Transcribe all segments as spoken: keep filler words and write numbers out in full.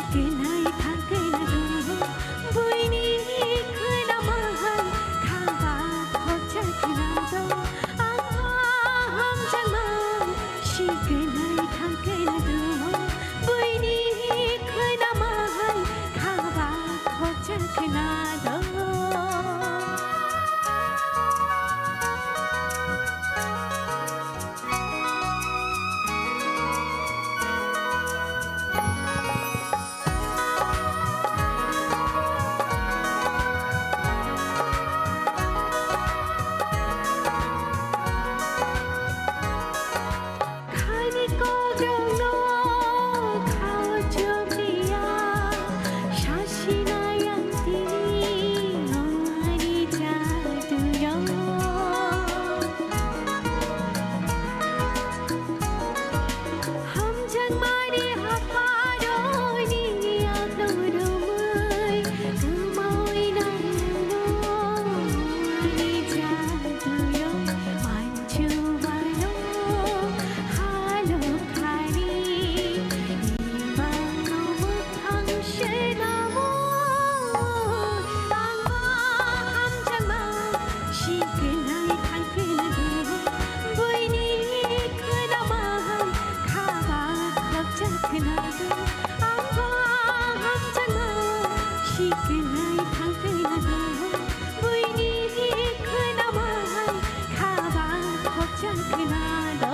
Kenai thang kena do, buini khena mahai khaba khokcha khena do. Ang hamjakma si kenai thang kena do, buini khena mahai khaba khokcha khena do. Khani kokrokno khao chukliya, sasinai ang tini o ani jaduyong. Hamjakmani hapharo nini yaklong romwi, kwmawi nangno ani jaduyong. Manchubalo halo khani, ibangno mwthang senamo. Tangma hamjakma, si kenai thang kena do, buini khena mahai khaba khokcha khena do. Angba hamjakma, si kenai thang kena do, buini khena mahai khaba khokcha khena do.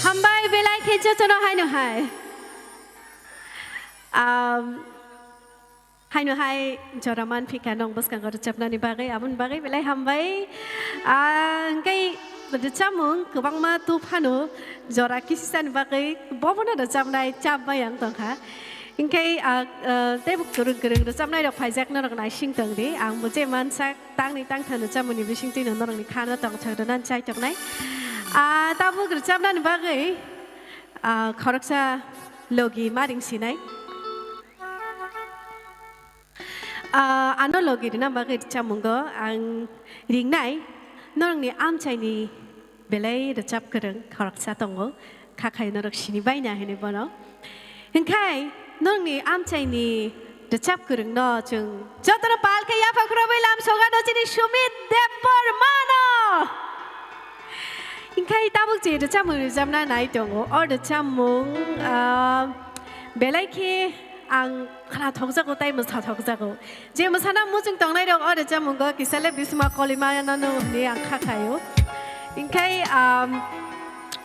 Hambai belai khe jotono haino hai. Um, haino hai jora manphika nong bwskango rwchapnani bagwi, aboni bagwi belai hambai. Ah, hwnkhe rwchapmung kwbangma tu phano jora kisisani bagwi bobono rwchapnai chap bai ang tongkha. Hwnkhe, ah, ah, teibo kwrwng kwrwng rwchapnairok phaijak norok naising tongdi. Ang bo je mansak tangni tangthano chamani bisingtwino norokni khana tongthok rwnani chaitoknai. Ah, tabuk rwchapnani bagwi, ah, khoroksa logi ma ringsinai. Ah, ano logi rwna bagwi rwchapmungo ang ringnai norokni amchaini belai rwchap kwrwng khoroksa tongo, kha khai norok sini baina hinwi bono. Hwnkhe norokni amchaini rwchap kwrwngno chwng jotono pal khe yaphang khurobwi lam sogano chini Sumit Debbarmano. Hwnkhe tabuk chini rwchapmung rwchapna nai tongo. O rwchapmung, ah, belai khe ang khna thokjago tei mwsa thokjago. Je mwsana muchung tongnairok o rwchapmungo kisa le bisma kolimano hwnwi ang kha khaio. Hwnkhe, um,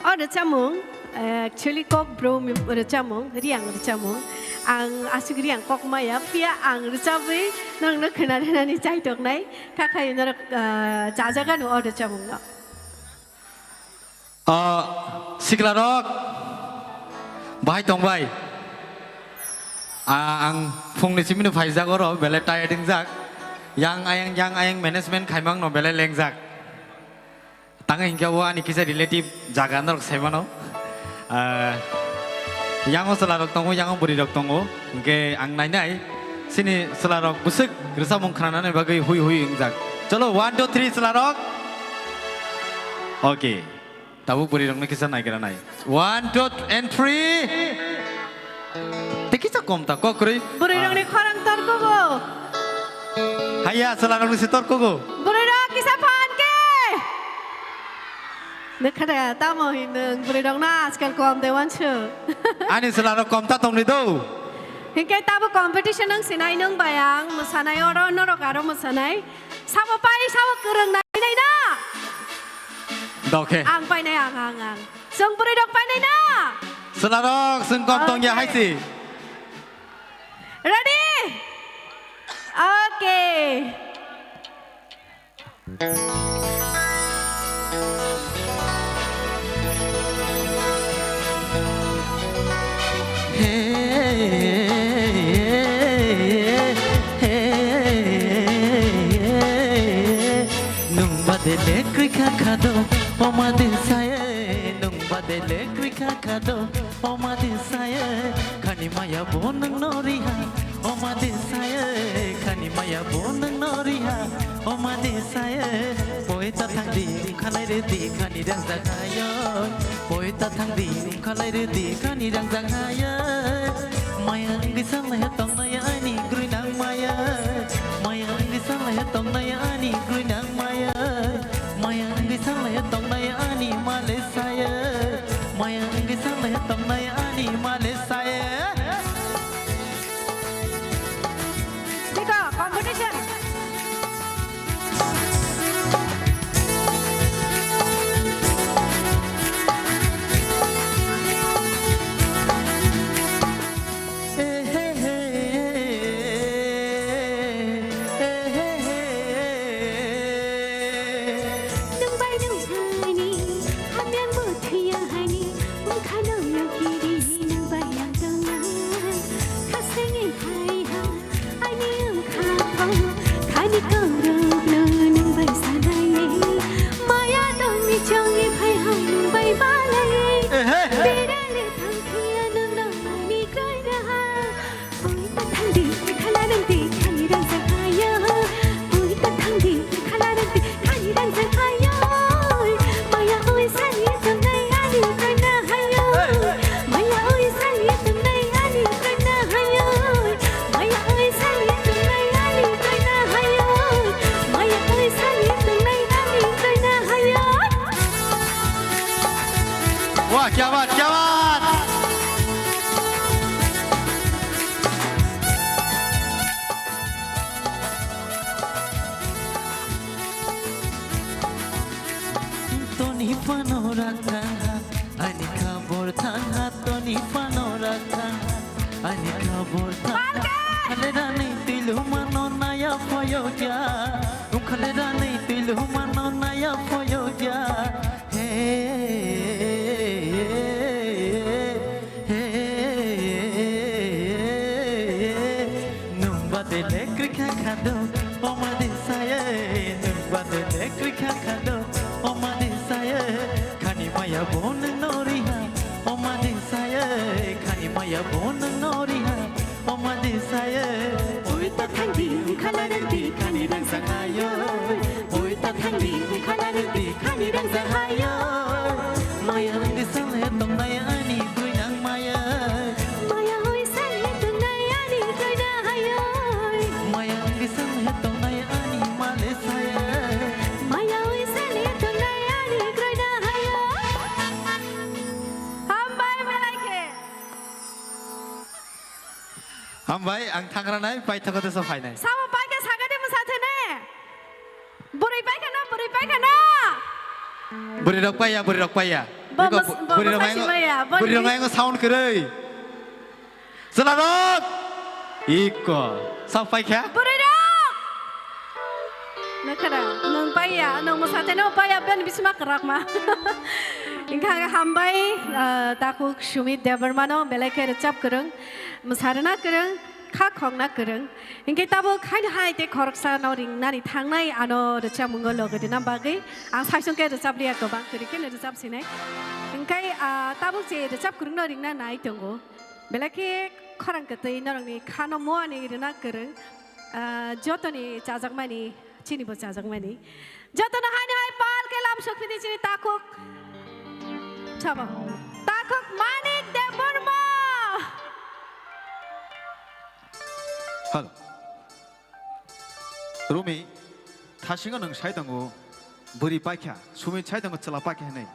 o rwchapmung, eh, actually Kokborok rwchapmung, Reang rwchapmung. Ang aswk Reang kok maya, phiya ang rwchabwi norokno khwna rwnani chaitoknai. Kha khaio norok, eh, chajagano o rwchapmungno. O siklarok, bahai tongbai? A, ang phungni simino phaijak oro, belai tired wngjak. Yang ayang, yang ayang management khaimangno belai lengjak. Tang hinkhe o ani kisa relative jaga norok saimano. A, yango chwlarok tongo, yango bwrwirok tongo. Hinkhe ang nainai, chini chwlarok bwswk rwchapmung khnanani bagwi hui hui wngjak. Cholo, one, two, three, chwlarok. Okay. Tabuk bwrwirokno kisa naigra nai. One, two, and three. Tei kisa kom ta, kok kwrwi. Bwrwirokni khorang torkugo. Haiya, chwlarokni se torkugo. Bwrwirok kisa phan khe. Nokha de, tamo hinwi bwrwirokno ajkal kom de wansuk. Ani chwlarok kom ta tongni do. Hinkhe tabuk competition wng sinai nwng bai ang mwsanai oro norok aro mwsanai. Sabo pai, sabo kwrwng nainai na? Dokhe. Ang painai, ang, ang, ang. Chwng bwrwirok painai na? Chwlarok, chwng kom tongya hai si. Ready? Okay. Nwng bade le kwrwi kha kha do, o ma din saye. Nwng bade le kwrwi kha kha do, o ma din saye. Khani maya bo nwng no riha, o ma din saye. Khani maya Bo nwng no riha, o ma de saye, poita thang di, khalai re di, khani rang jang hayo. Poita thang di, khalai re di, khani rang jang hayo. Maya wngwi sanglai ha tongnai ani grui nang maya. Maya wngwi sanglai ha tongnai ani grui nang maya. Maya wngwi sanglai ha tongnai ani male saye. Maya wngwi sanglai ha tongnai ani male saye. Dikha, competition. Nung bai nung saini, hamyang bo thwiya haini, wngkha nung nung kiri, nung bai ang tongnai, khasengwi hai ha. Ani wngkha pho, khani kongrokno nwng bai sanai. Maya tongni chongni phai hang nwng bai balai. Ehe, he. Berale thangkhiya nwng nangmani kroina ha. Pui ta thangdi, khala rangdi, khani rang sa khayo. Pui ta thangdi, khala rangdi, khani rang sa khayo. Maya oi sani tongnai ani kroina hayo. Maya oi sani tongnai ani kroina hayo. Maya oi sani tongnai ani kroina hayo. Maya oi sani tongnai ani kroina hayo. Wah, kya baat, kya baat! Toni phano rakha, ani khabor thangha, toni phano rakha, ani khabor thangha. Palke! Khale rani twi luma no naya phoyo ja, khale rani twi luma no naya phoyo ja. He, he, he, nwng bade le kwrwikha khado, o ma de saye. Nwng bade le kwrwikha khado, o ma de saye. Khani maya bo nwng no riha, o ma de saye. Khani maya bo nwng no riha, o ma de saye. Oi ta thangdi, khala rangdi, khani rang sa khayo. Oi ta thangdi, khala rangdi, khani rang sa khayo. Maya wngwi sanglai tongnai ani bwrwi nang maya. Maya oi sanglai tongnai ani kroina hayo. Maya wngwi sanglai tongnai ani male saya. Maya oi sanglai tongnai ani kroina hayo. Hambai belai khe. Hambai, ang thangranai, paithago teisa phainai. Sabo paikha sakani mwsathe ne. Bwrwi paikha na, bwrwi paikha na. Bwrwi rok paiya, bwrwi rok paiya. Bo Iko mas-, bo bwrwi rok masai mayango, simaya, bo bwrwi rok ni- mayango sound kwrwi. Chwla rok. Iko. Sabo paikha? Bwrwi rok. Nakhara, nwng paiya, nwng mwsathe no paiya, ben bisima kwrak ma. Wngkha hambai, ah, takhuk Sumit Debbarma no belai khe rwchap kwrwng. Mwsarwna kwrwng, kha khokna kwrwng. Hinkhe tabuk haino hai tei khoroksano ringnani thangnai ano rwchapmungo logi rwna bagwi ang saichung khe rwchap liya, kwbang kwrwi kheno rwchap sinai. Hinkhe, ah, tabuk je rwchap kwrwngno ringna nai tongo. Belai khe khorang kwtwi norokni khano muani rwna kwrwng. Ah, jotoni chajakmani, chinibo chajakmani. Jotono haino hai pal khe lam sokphidi chini takhuk. Sabo. Takhuk Manik Debbarma. Hello. Rumi, thasingo nwng sai tongo, bwrwi paikha, Sumit sai tongo, chwla paikha hinwi.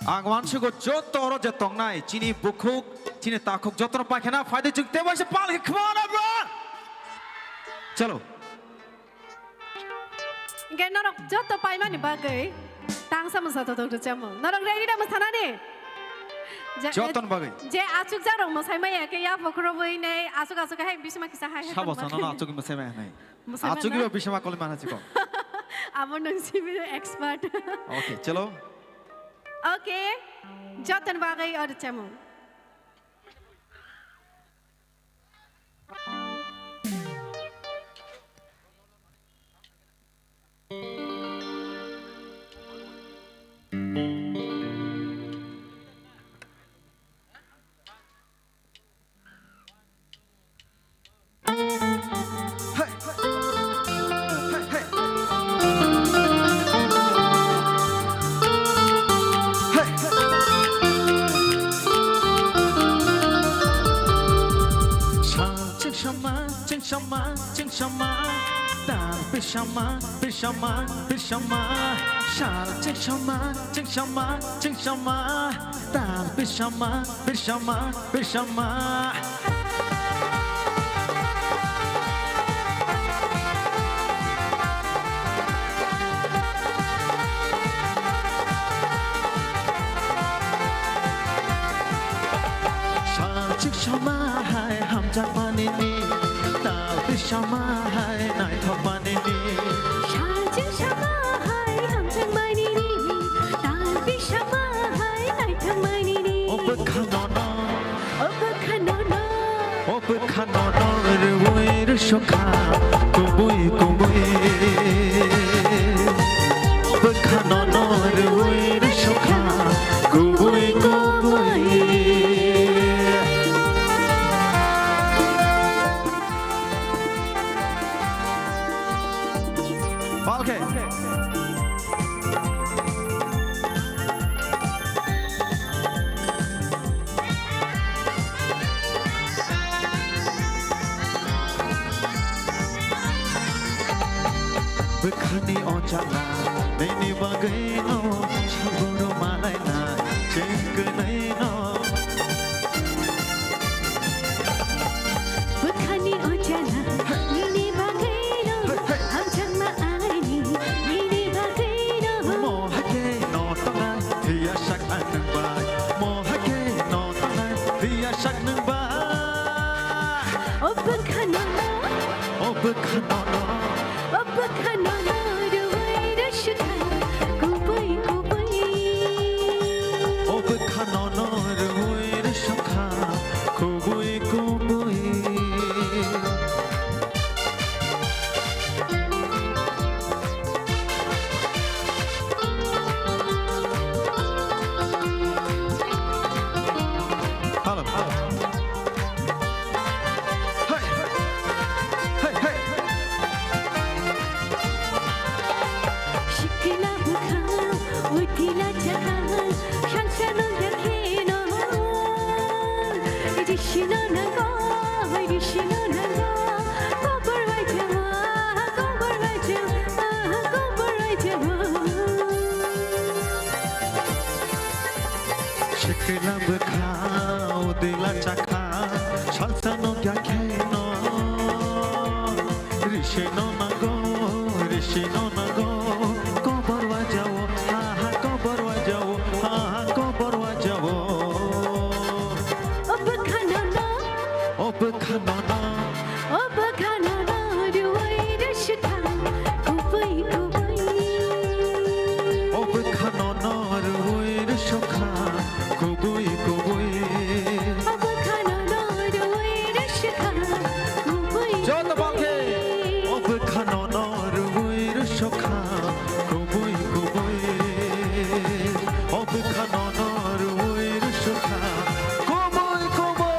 Ang uansugo joto oro je tongnai, chini bukhuk, chini takhuk jotono paikha na, phaidi chwng teibo se pal khe, come on, everyone! Chalo. Hingke norok joto paimani bagwi tangsa mwsa totok rwchapmung. Norok ready da mwsanani? Je, Joton bagwi. Je achukjakrok mwsai maya khe ya phokrobwi nei achuk achuk hai bisima kisa hai hai Sabo tongma. Sanono achukgwi mwsai maya hinwi. Mwsai maya Achukgwi na? Bo bisima kolwi mana chikon. Abo nwng simi expert. Okay, chalo. Okay, joton bagwi o rwchapmung. Chingchama, tal pisama, pisama, pisama. Sal chingchama, chingchama, chingchama. Tal pisama, pisama, pisama. Salchik sama hai hamjakmani ni, talpi sama hai naithokmani ni. Salchik sama hai hamjakmani ni, talpi sama hai naithokmani ni. O bwkha nono. O bwkha nono. O bwkha nono rwui rwsukha kubui kubui. O bwkha nono rwui rwsukha kubui kubui. Okay. Bwkhani o chana nini bagwi no saburo malaina chengkwnai no. Bwkhani o chana nini bagwi no hamjakma aini nini bagwi no. Mo hake no tongnai phiya sak anung bai. Mo hake no tongnai phiya sak nung bai. O bwkha nono. O bwkha nono. O bwkha nono rwui rwsukha kubui kubui. O bwkha nono rwui rwsukha kubui kubui. Hello, hello. Hey, hey, hey. Sikila bwkha, utila chakha, sansano yakheno. Rishino nango, rishino nango, kobor bai jawa, kobor bai jawa, kobor bai jawa. Sikila bwkha, udila chakha, salsa no yakheno. Rishino nango, rishino nango, kobor bai jawa, ha ha, kobor bai jawa, ha ha, kobor bai jawa. O bwkha nono. O bwkha nono. O bwkha nono rwui rwsukha kubui kubui. O bwkha nono rwui rwsukha kubui kubui. O bwkha nono rwui rwsukha kubui kubui. Joto bangkhe. O bwkha nono rwui rwsukha kubui kubui. O bwkha nono rwui rwsukha kubui kubui.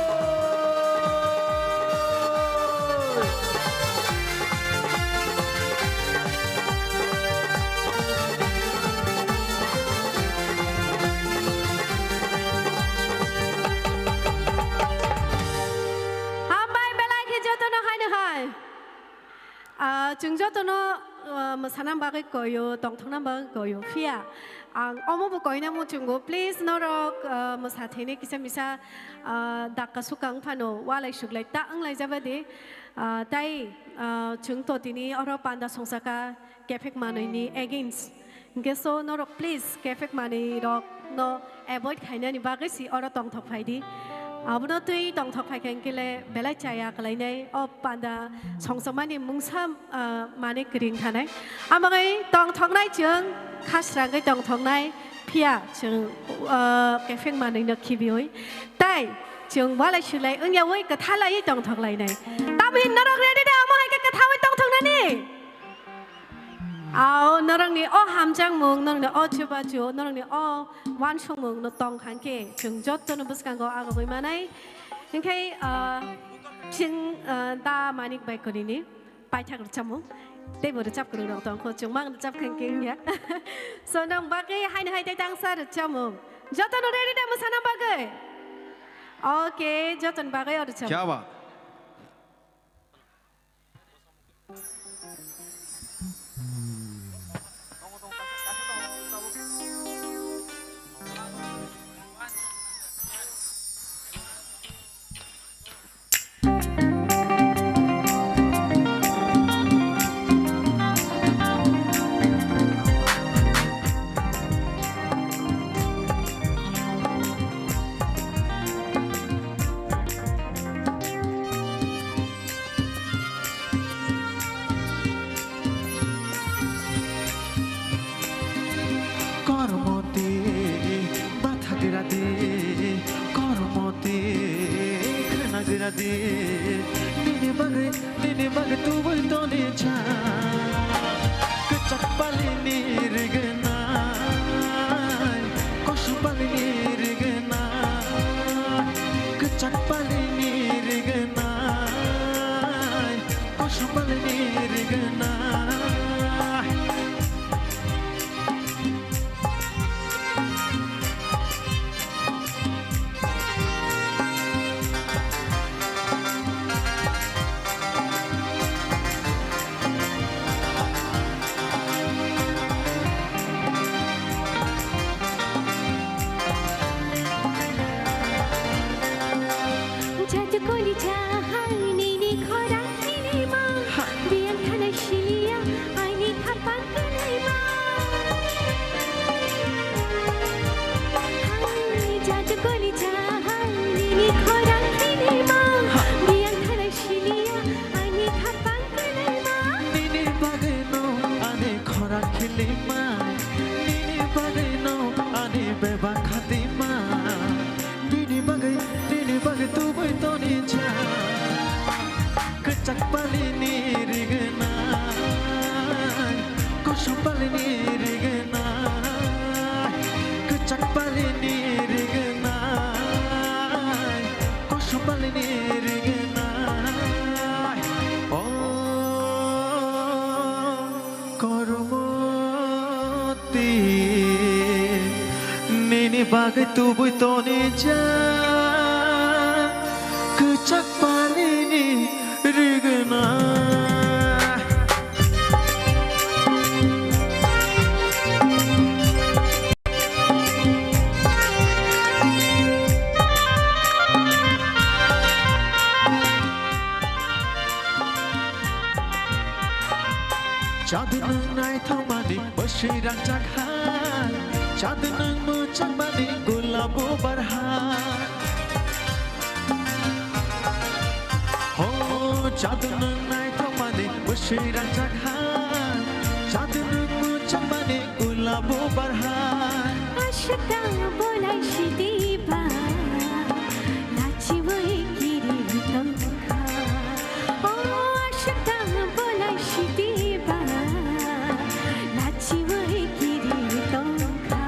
Hambai belai khe jotono haino hai. Ah, chwng jotono, ah, mwsana bagwi koyo, tongthokna bagwi koyo. Phiya ang omo bo koina muchungo, please norok, ah, mwsa thene kisa misa, ah, dakka sukang phano walai suklai ta wnglai jaba di. Ah, tai, ah, chwng to tini oro panda songsaka kephek manwi ni against. Hingke so norok please kephek manwi rok no avoid khainani bagwi si oro tongthok phai di. Abono twi tongthok phai khe hingke le belai chaya kwlainai o panda songsokmani mungsa, ah, manwi kwrwng thanai. Amagwi tongthoknai chwng khasrangwi tongthoknai phiya chwng, ah, kephek manwi no khibiwi tai chwng walai sulai wngyawi kwthalaiwi tongthok lainai. Tamni norok ready da? Omo hai khe kwthawi tongthoknani. Ao, norokni o hamjakmung, norokni o chubachu, norokni o wansukmung no tong kha khe, chwng jotono bwskango agogwi manai. Hinkhe, ah, chwng, ah, da Manik bai kwrwini paithak rwchapmung. Teibo rwchap kwrwng rok tong kho, chwng mang rwchap kha khe wngya. So, nang bagwi haino hai tei tangsa rwchapmung. Jotono ready da mwsana bagwi? Okay, jotoni bagwi o rwchap. Kya baat. Nini bagwi, nini bagwi tubui toni cha. Kwchak palini rignai, kosom palini rignai. Kwchak palini rignai, kosom palini rignai. Jadu koli jahai nini khorang nini ma. Ha. Biyang thanai siliya aini khapang kwnai ma. Hai jadu koli jahai nini khorang nini ma. Ha. Biyang thanai siliya aini khapang kwnai ma. Nini bagwi no ani khorang khili ma. Nini bagwi no ani bebak khati ma. Nini bagwi, nini bagwi tubui toni cha. Kwchak palini rignai, kosom palini rignai. Kwchak palini rignai, kosom palini rignai. Oh. Kormoti nini bagwi tubui toni cha. Kwchak palini rignai. Chadwng naithokmani bwswi rangchak hai, chadwng mwchangmani gulabo bar hai. Ho, chadwng naithokmani bwswi rangchak hai, chadwng mwchangmani gulabo bar hai. Ashwtang bolai sidi ba, lachiwi kiri tongkha. O ashwtang bolai sidi ba, lachiwi kiri tongkha.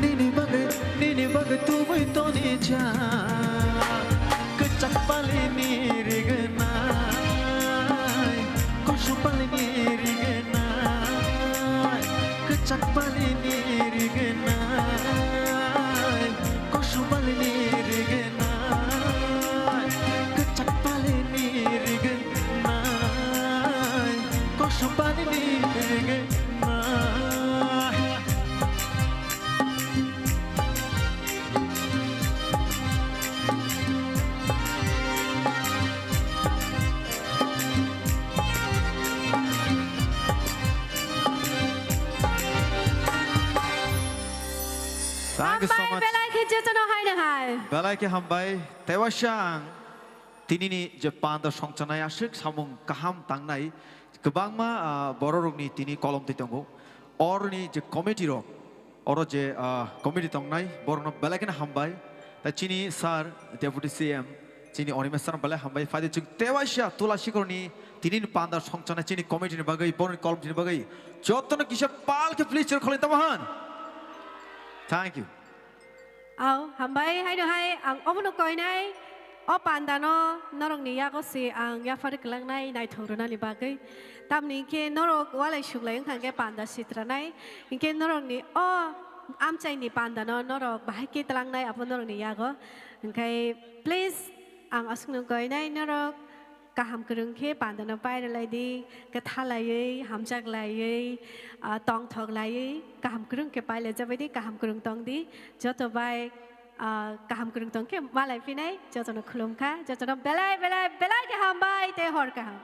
Nini bagwi, nini bagwi tubui toni cha. Kwchak palini rignai, kosom palini rignai. Kwchak palini rignai, kosom palini rignai. Kwchak palini rignai, kosom palini rignai. Thank you so Hambai much. Belai khe jotono haino hai. Belai khe hambai. Tei waisa ang tinini je panda songchanai aswk samung kaham tangnai kwbangma, ah, bororokni tini kolom twi tongo. Orni je committee rok, oro je, ah, committee tongnai, borokno belai kheno hambai. Tei chini sir, deputy C M, chini Animesh sir belai hambai. Phaidi chwng tei waisa Tulasikorni tinini panda songchanai chini committee ni bagwi, borokni kolom tini bagwi jotono kisa pal khe please chwng kholi tamo han. Thank you. Au, hambai haino hai ang obono koinai. O pandano norokni yago se ang yaphar kwlangnai naithok rwnani bagwi. Tamni hinkhe norok walai suklai wngkha hinkhe panda sitranai. Hinkhe norokni o amchaini pandano norok bahai khe twlangnai abo norokni yago. Hinkhe please ang aswkno koinai norok kaham kwrwng khe pandano pai rwlai di, kwtha laiwi, hamjak laiwi, ah, tongthok laiwi, kaham kwrwng khe pai lai jabai di, kaham kwrwng tong di, joto bai, ah, kaham kwrwng tong khe malai phinai, jotono khulum kha, jotono belai, belai, belai khe hambai tei hor kaham.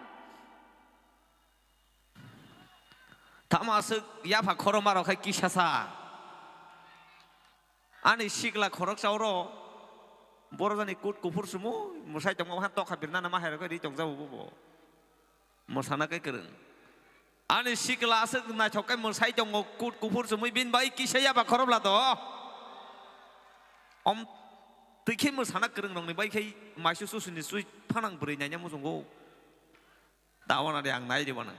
Tamo aswk yapha khorokma rok khai kisa sa. Ani sikla khoroksa oro borok jani kut kuphur sumui mwsai tongma han tokha birnana ma hai rok ri tongjago bo bo. Mwsana khe kwrwng. Ani sikla aswk naithok khe mwsai tongo kut kuphur sumui bini bai kisa yapha khorokla do. Om Twi khe mwsana kwrwng rokni bai khai maisu susuni sui phanang bwrwi naina muchungo. Tawana de ang nai de bana.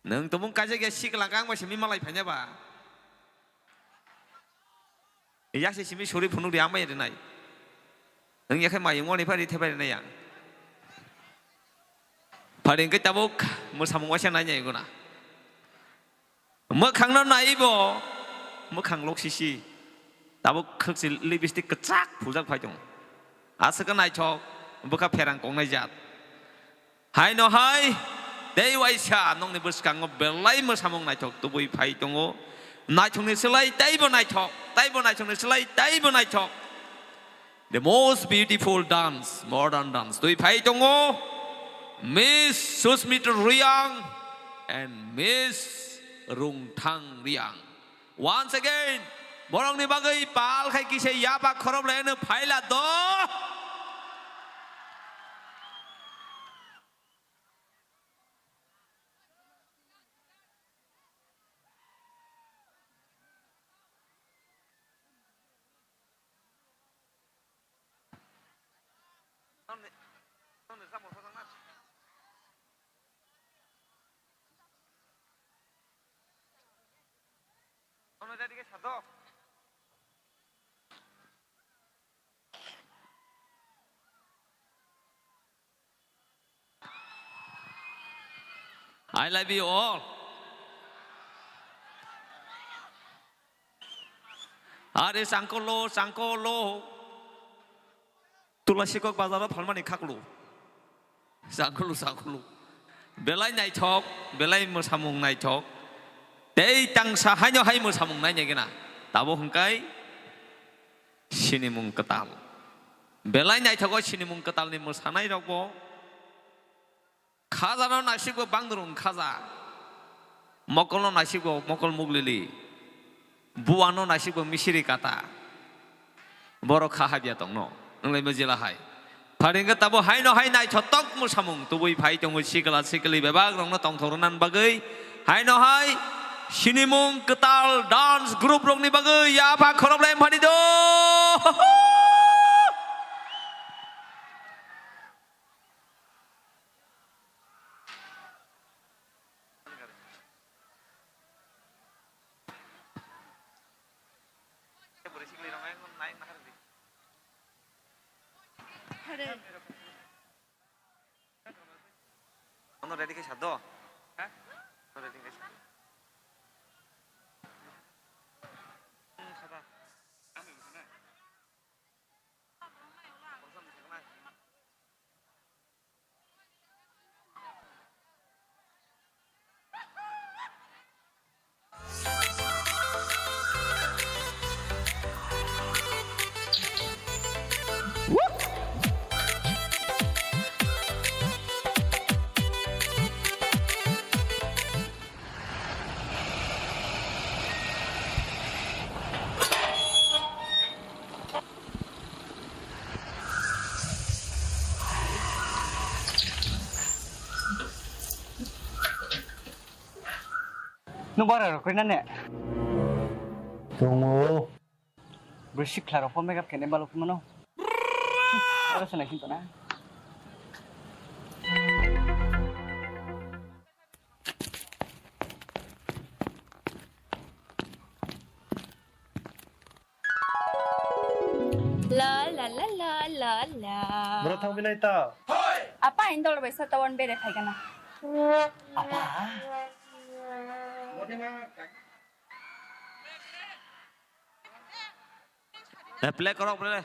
Nwng tumung kaisa khe sikla kang bai simi malai phanya ba. Yasi simi suri phunuk di amai rinai. Nwng yakhai mayung wani phari thepai rinai ya. Phari hwnkhe tabuk mwsamung waisa nai nai guna. Mwkhangno naibo, mwkhang lok sisi. Tabuk khwkchi lipstick kwchak phuljak phai tongo. Aswk naithok, bwkha pherang kongnai jat. Haino hai, tei waisa nokni bwskango belai mwsamung naithok tubui phai tongo. Naithokni slai teibo naithok, teibo naithokni slai teibo naithok. The most beautiful dance, modern dance. Twi phai tongo Miss Susmita Riang and Miss Rungthang Riang. Once again, borokni bagwi pal khai kisa yapha khorop laino phaila do. I love you all. Are sangkolo, sangkolo. Tulasikok bazaro phalmani khaklu. Sangkulu, sangkulu. Belai naithok, belai mwsamung naithok. Tei tangsa haino hai mwsamung nainai gena. Tabo hwnkhe sinimung kwtal. Belai naithogo sinimung kwtalni mwsanairokbo. Khajano naisikbo bangdrung khaja. Mokolno naisikbo mokol muglili. Buano naisikbo misiri kata. Borok kha habya tongno. Wnglaima jela hai. Pharingkhe tabo haino hai naithotok mwsamung tubui phai tongo sikla sikli bebak rokno tongthok rwna bagwi. Haino hai sinimung kwtal dance group rokni bagwi yapha khorop lai phani do. Ano ready khe sado? Ha? Ano ready khe sado? Nwng bara rok koi na ne? Tongo. Bwrwi sikla rok pho makeup khe ne balok phimano. Aro se nai khinto na. La la la la la la. Bro, thang binai ta. Apa indol bai sa tawan bere phai gana. Apa? Eh, play korok, play.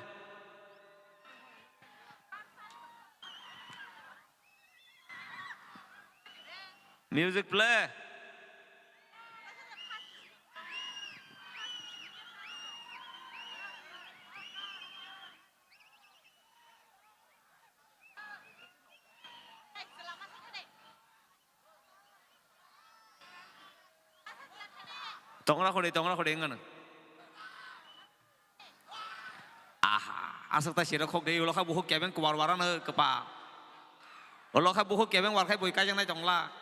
Music play. Tongra khori, tongra khori, wngano. Aha, aswk ta siro khok de, ulo kha bukhuk kebeng kubar warano kwpa. Ulo kha bukhuk kebeng war khai bui kaijaknai tongla.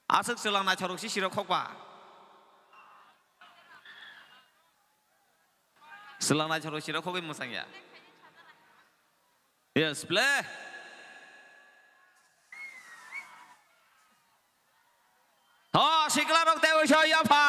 Aswk chwla naithorok si sirok khokba. Chwla naithorok sirok khogwi mwchangya. Yes, play. Tho, sikla rok tei uiso yapha.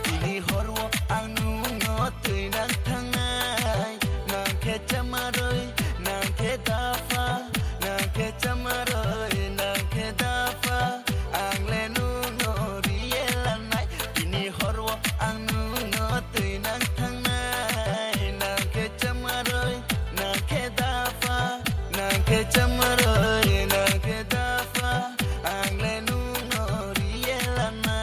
Tini horo ang nungno twi nang thangnai, nang khe chamarwi, nang khe dapha, nang khe chamarwi, nang khe dapha. Ang le nungno riye lanai, tini horo ang nungno twi nang thangnai, nang khe chamarwi, nang khe dapha, nang khe chamarwi, nang khe dapha, ang le nungno riye lanai.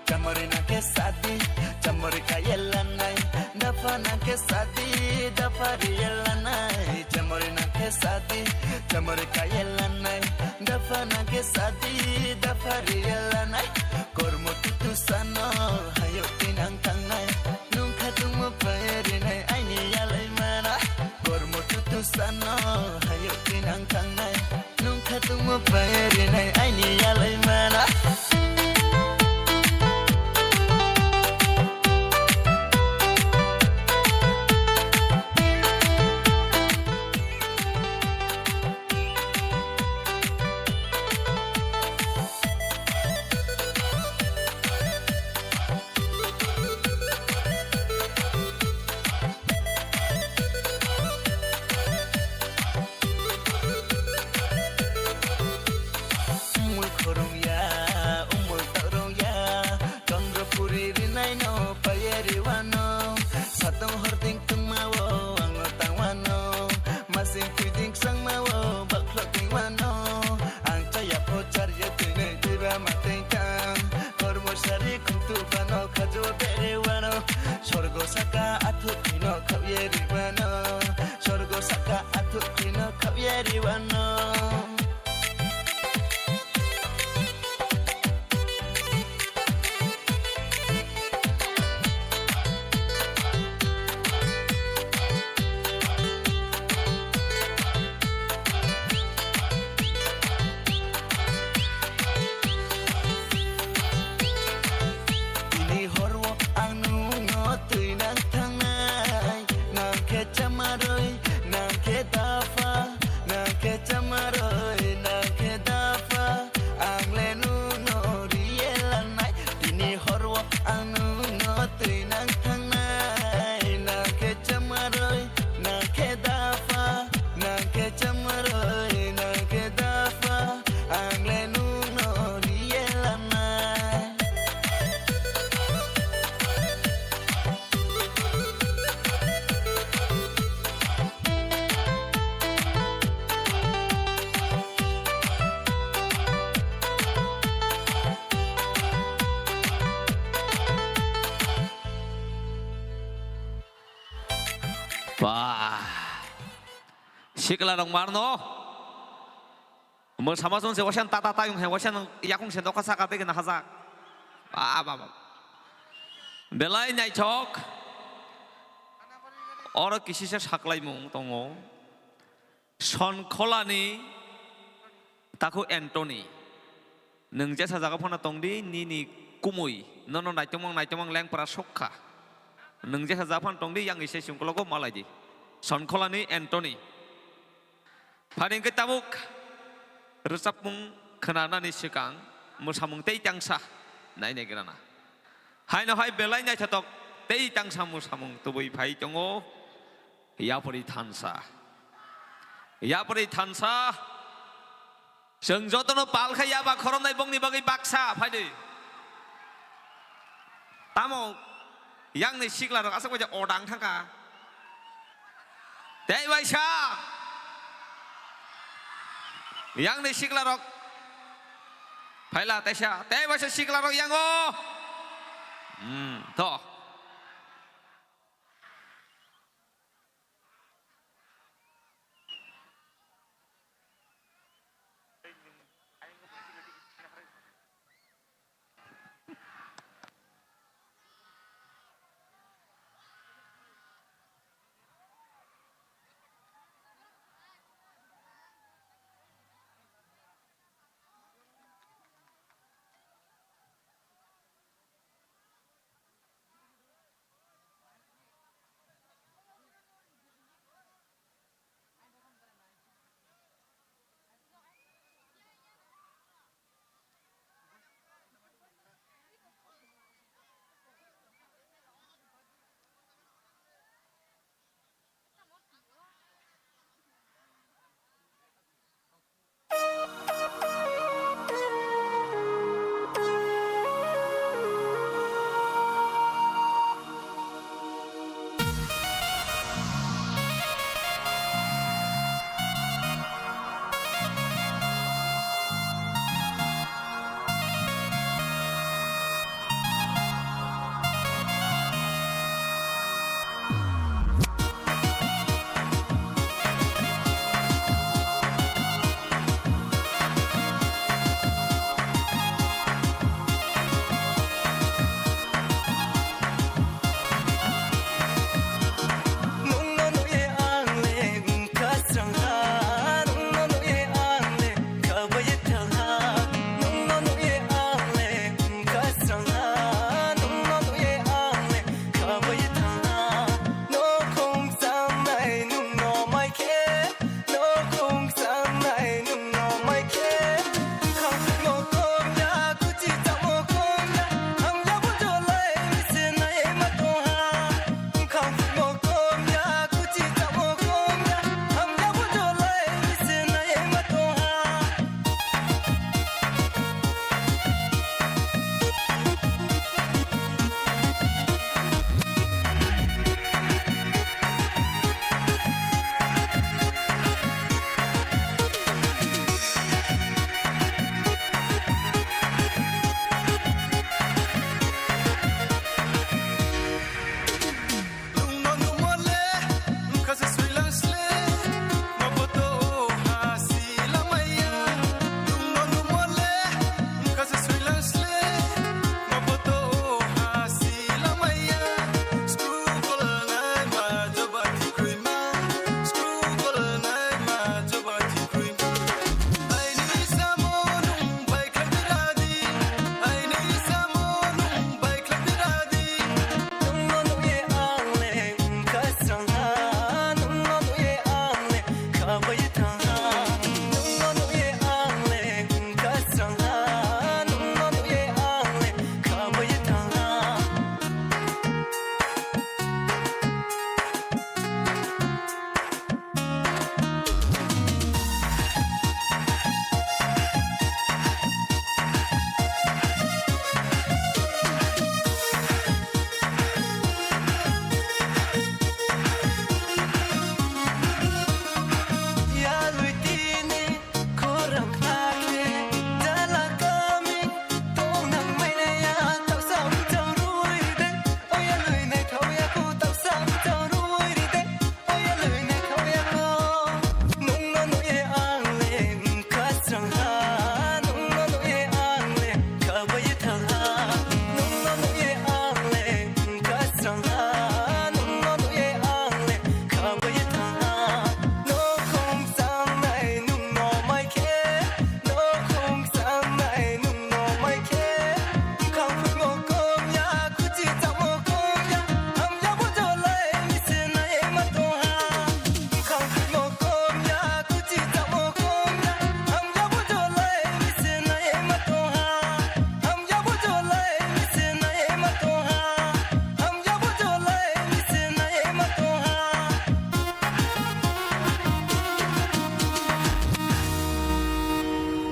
Chamari nang khe sadi, chamari kaiye lanai. Dapha nang khe sadi, dapha riye lanai. Chamari nang khe sadi, chamari kaiye lanai. Dapha nang khe sadi, dapha riye lanai. Kormo tutu sano, hayo tinang tangnai. Nung khatungmo paye rinai, aini yalai mana. Kormo tutu sano, hayo tinang tangnai. Nung khatungmo paye rinai aini yalai mana. Umul khorong ya, umul takrong ya, Chandra puri rinai no paye riwano, satong hording tungma o ang no tangwano, masing puiding sangma o bakhlok tingwano, ang chaya po charya tini diba mateng tang, kormo sari khuntu bano khajo bere wano, sorgo saka athu khino khabye riwano, sorgo saka athu khino khabye riwano. Tini horo ang nungno twi nang thangnai, nang khe chamarwi, nang khe dapha, nang khe chamarwi, nang khe dapha, ang le nungno riye langnai. Tini horo ang nungno twi nang thangnai, nang khe chamarwi, nang khe dapha, nang khe chamarwi, nang khe dapha, ang le nungno riye langnai. Ba. Sikla rok marno. Mwsama chwng se waisa tata tayung hai waisa nwng yakung se nokha saka tei gana hajak. Ba, ba, ba. Belai naithok. Oro kisisa saklaimung tongo. Sonkholani takhuk Anthony. Nwng jesa jaga phano tongdi, nini kumui nono naitokmang naitokmang lengpra sokha. Nwng jesa jaga phano tongdi, yang isai sungkologo malaidi. Sonkholani Anthony. Phani hwnkhe tabuk rwchapmung khwnanani swkang mwsamung tei tangsa nainai grana. Haino hai belai naithotok tei tangsa mwsamung tubui phai tongo. Yapri thansa. Yapri thansa. Chwng jotono pal khe yaba khoroknai bongni bagwi baksa phaidi. Tamo yang ni sikla rok aswk bai odang thangkha. Tei bai sa. Yang ni sikla rok. Phaila tei sa. Tei bai sa sikla rok yang o. Hmm, to.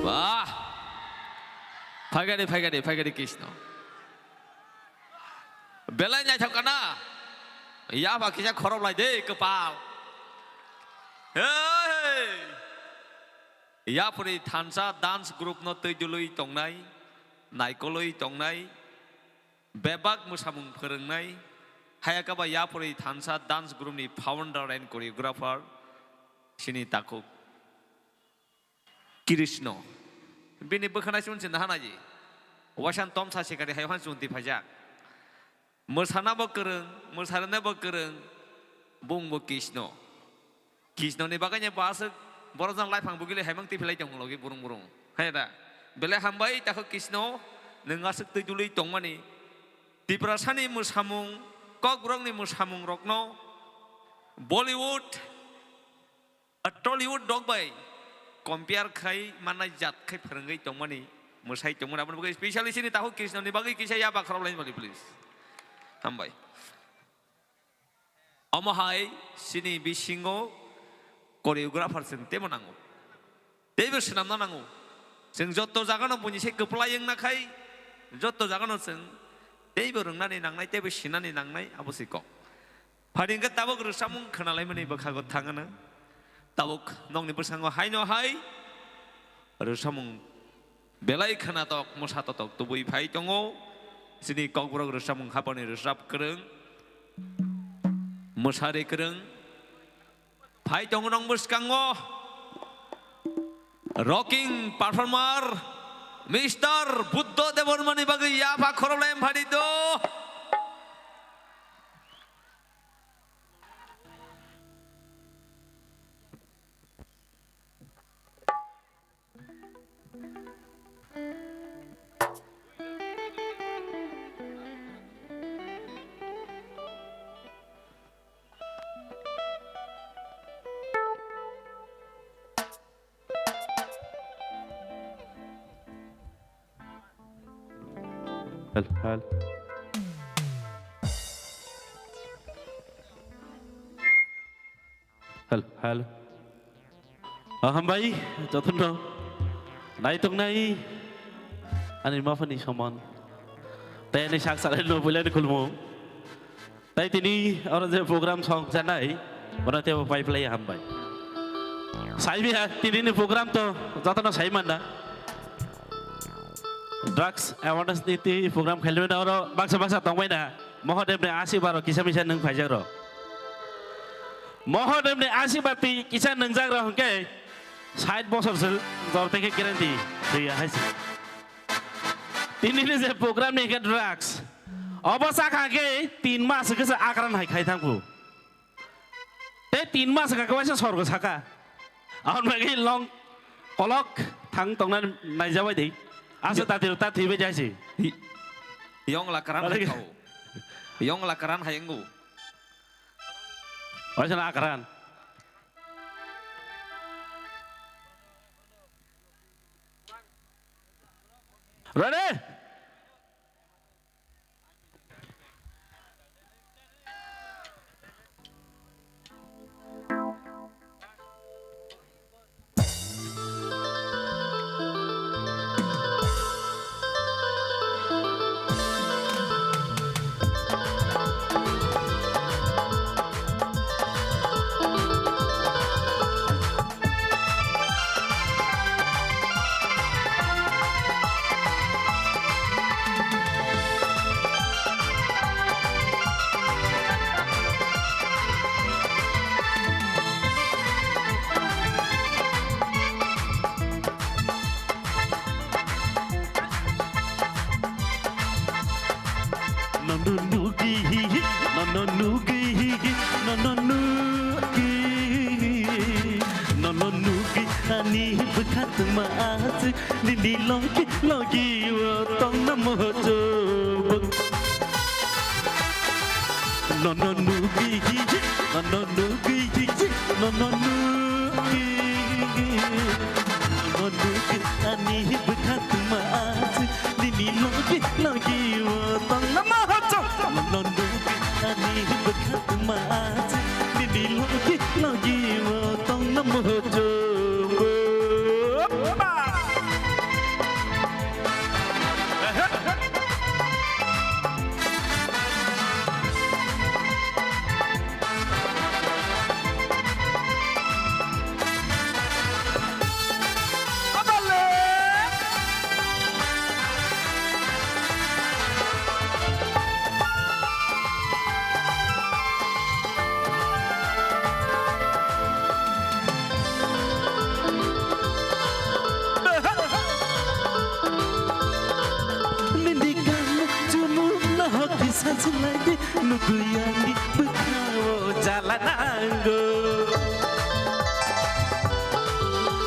Wah. Phaikadi, phaikadi, phaikadi Krishna. Belai naithok kana? Yapha kisa khorok lai de kwpal. Hey! Yapri thansa dance group no twi dului tongnai, naikolwi tongnai, bebak mwsamung phwrwngnai, hayakaba yapri thansa dance group ni founder and choreographer sini takhuk. Krishna. Bini bwkhana chun chin hanaji. Wasan tomsa sikari hai han chun ti phaijak. Mwsana bo kwrwng, mwsarwna bo kwrwng, bung bo Krishna. Krishna ni bagwi bo aswk borok jang laiphang bugili haimang ti philai tong logi burung burung. Hai da. Belai hambai takho Krishna, nwng aswk twi dului tongmani. Tiprasani mwsamung, kokborokni mwsamung rokno Bollywood, A Tollywood dok bai compare khai mannai jat khai phwrwngwi tongmani, mwsai tongmani, aboni bagwi specially chini takhuk Krishna ni bagwi kisa ya bakhorok laini bali, please. Hambai. Omo hai chini bisingo choreographer chwng teibo nango. Teibo swnamna nango. Chwng joto jagano buini se kwplai wngna khai, joto jagano chwng teibo rwngnani nangnai, teibo sinani nangnai, abo se kok. Phani hwnkhe tabuk rwchapmung khwnalaimani bwkhago thangano. Tabuk nokni bwskango haino hai rwchapmung belai khwnatok, mwsatotok tubui phai tongo. Chini kokborok rwchapmung hapani rwchap kwrwng, mwsari kwrwng phai tongo nong bwskango. Rocking performer Mister Buddho Debbarmani bagwi yapha khorok lai phadi do. Hel, hel. Hel, hel. Ah, hambai, jotono. Naitok nai. Ani maphani soman. Tei ani sak salai no builani khulmo. Tai tini oro je program song chanai, bono tebo pai phlai hambai. Saibi ha, tini ni program to jotono sai manda. Drugs awareness ni ti program khailwi na oro baksa baksa tongbai na. Mohodev ni asi baro kisa misa nung phaijak ro. Mohodev ni asi bati kisa nungjak ro hwnkhe sait bosor se jor teke guarantee thwiya haise. Tini ni je program ni hwnkhe drugs. Obo sakha khe tin mas hwnkhe se akran hai khai thang phu. Tei tin mas hwnkha khe waisa sorgo saka. Aboni bagwi long kolok thang tongna naijabai di. Asa Yo- tati ta thwibai jaisi. Y-, yong lakaran Balik. Hai kau. Yong lakaran hai engu. Waisa na akran. Ready? Nono nugi, nono nugi, nono nugi, nono nugi, ani bwkha tma aswk, nini logi logi o tongna mojo. Nono nugi, nono nugi, nono nugi, nono nugi, ani bwkha tma aswk, nini logi logi o tongna mojo. Nono nugi, ani bwkha tma aswk, nini logi logi o tongna mojo. Hey, hey, hey. Nuguyani bwkhao jala nango.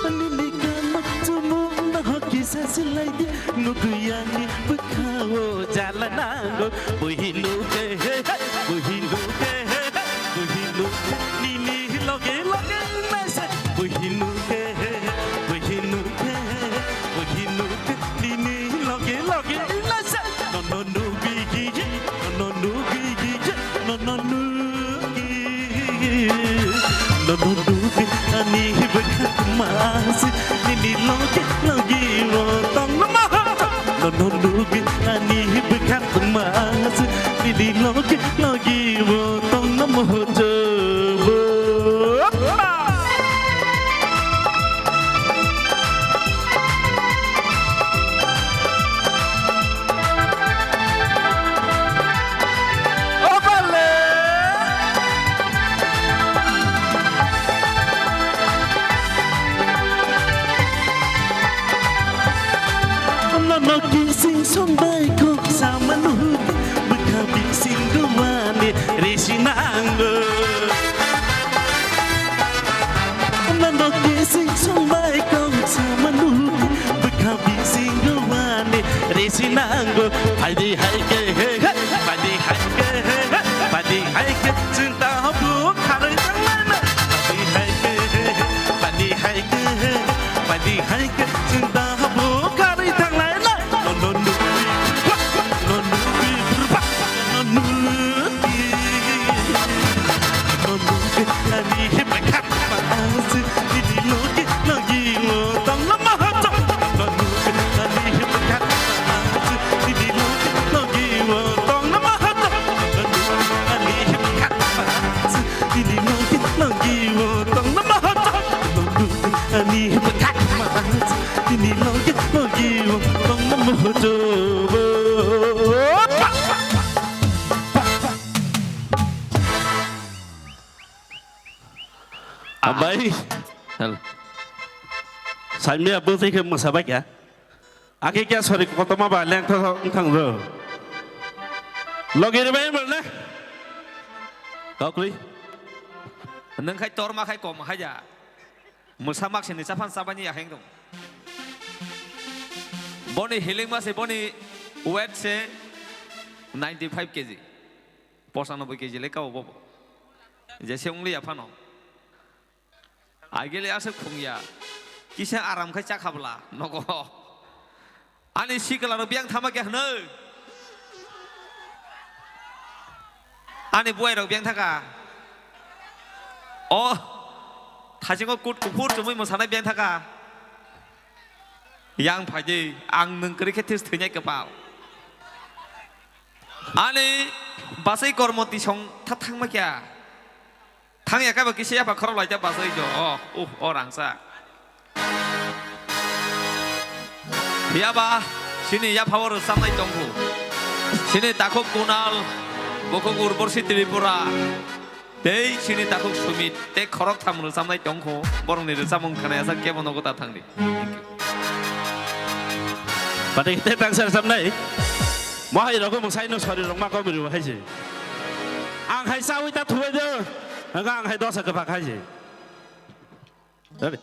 Nini kama chumung no kisa silai di. Nuguyani bwkhao jala nango. Buhi nuke he he, buhi nuke he he, buhi nuke nini loge loge nasa. Buhi nuke he he, buhi nuke he he, buhi nuke nini loge loge nasa. No no nugui gigi, no no nugui gigi, no no nugui. No no nugui ani bwkha mas nini loge loge o tong no ma. No no nugui ani bwkha mas nini loge loge o tong no ma. Nono kising songbai kok sama nuhut bwkha bising duani risi nango. Nono kising songbai kok sama nuhut bwkha bising duani risi nango. Phaidi hai ke he he, phaidi hai ke he he, phaidi hai ke chwng ta habu kharwi tangmana. Phaidi hai ke he he, phaidi hai ke he he, phaidi hai ke chwng ta habu kharwi tanglaina. No no nugui, no nugui, no nugui, no nugui. Ani he bwkha mas nini loge loge o tong no ma. Ani he bwkha mas nini loge loge o tong no ma. Ani he bwkha mas nini loge loge o tong no ma. Ani he bwkha mas nini loge loge o tong no ma. Abai. Hel. Saimia bwtwi khe mwsabai kha. Akhe kya sori kotorma ba lengtha wng thang ro. Logi rwbai mrwle. Kokri. Nwng khai torma khai kom haja. Mwsa mak sini chaphan chabani ya heng dong. Boni healing ma se boni weight se ninety five K G. Posanoboi K G le kao bobo. Jese wng liya phano. Agele aswk phungya. Kisa aram khai chakhabla nogo. Ani sikla rok biyang thama khe hwnwi. Ani buai rok biyang thaka. O. Thasingo kut kuphur chumui mwsanai biyang thaka. Yang phaidi ang nwng kwrwi khe this thwinai kwpal. Ani basai kormo tisong tha thangma kya. Thang ya kaiba kisa yapha khorok lai ta basai jo. Oh, uh, o rangsa. Phiya ba sini yapha o rwchapnai tongkhu. Sini takhuk Kunal, bukhuk Urborsi Tripura. Tei sini takhuk Sumit tei khorok tham rwchapnai tongkhu, borokni rwchapmung khna yasa kebo nogo ta thangdi. Thank you. Pati tei tangsa rwchapnai. Mohai rok mwsai no sori rok ma kobi rw hai se. Ang hai chawi ta thubai do. Ang hai dosa kwbak hai se. Ready?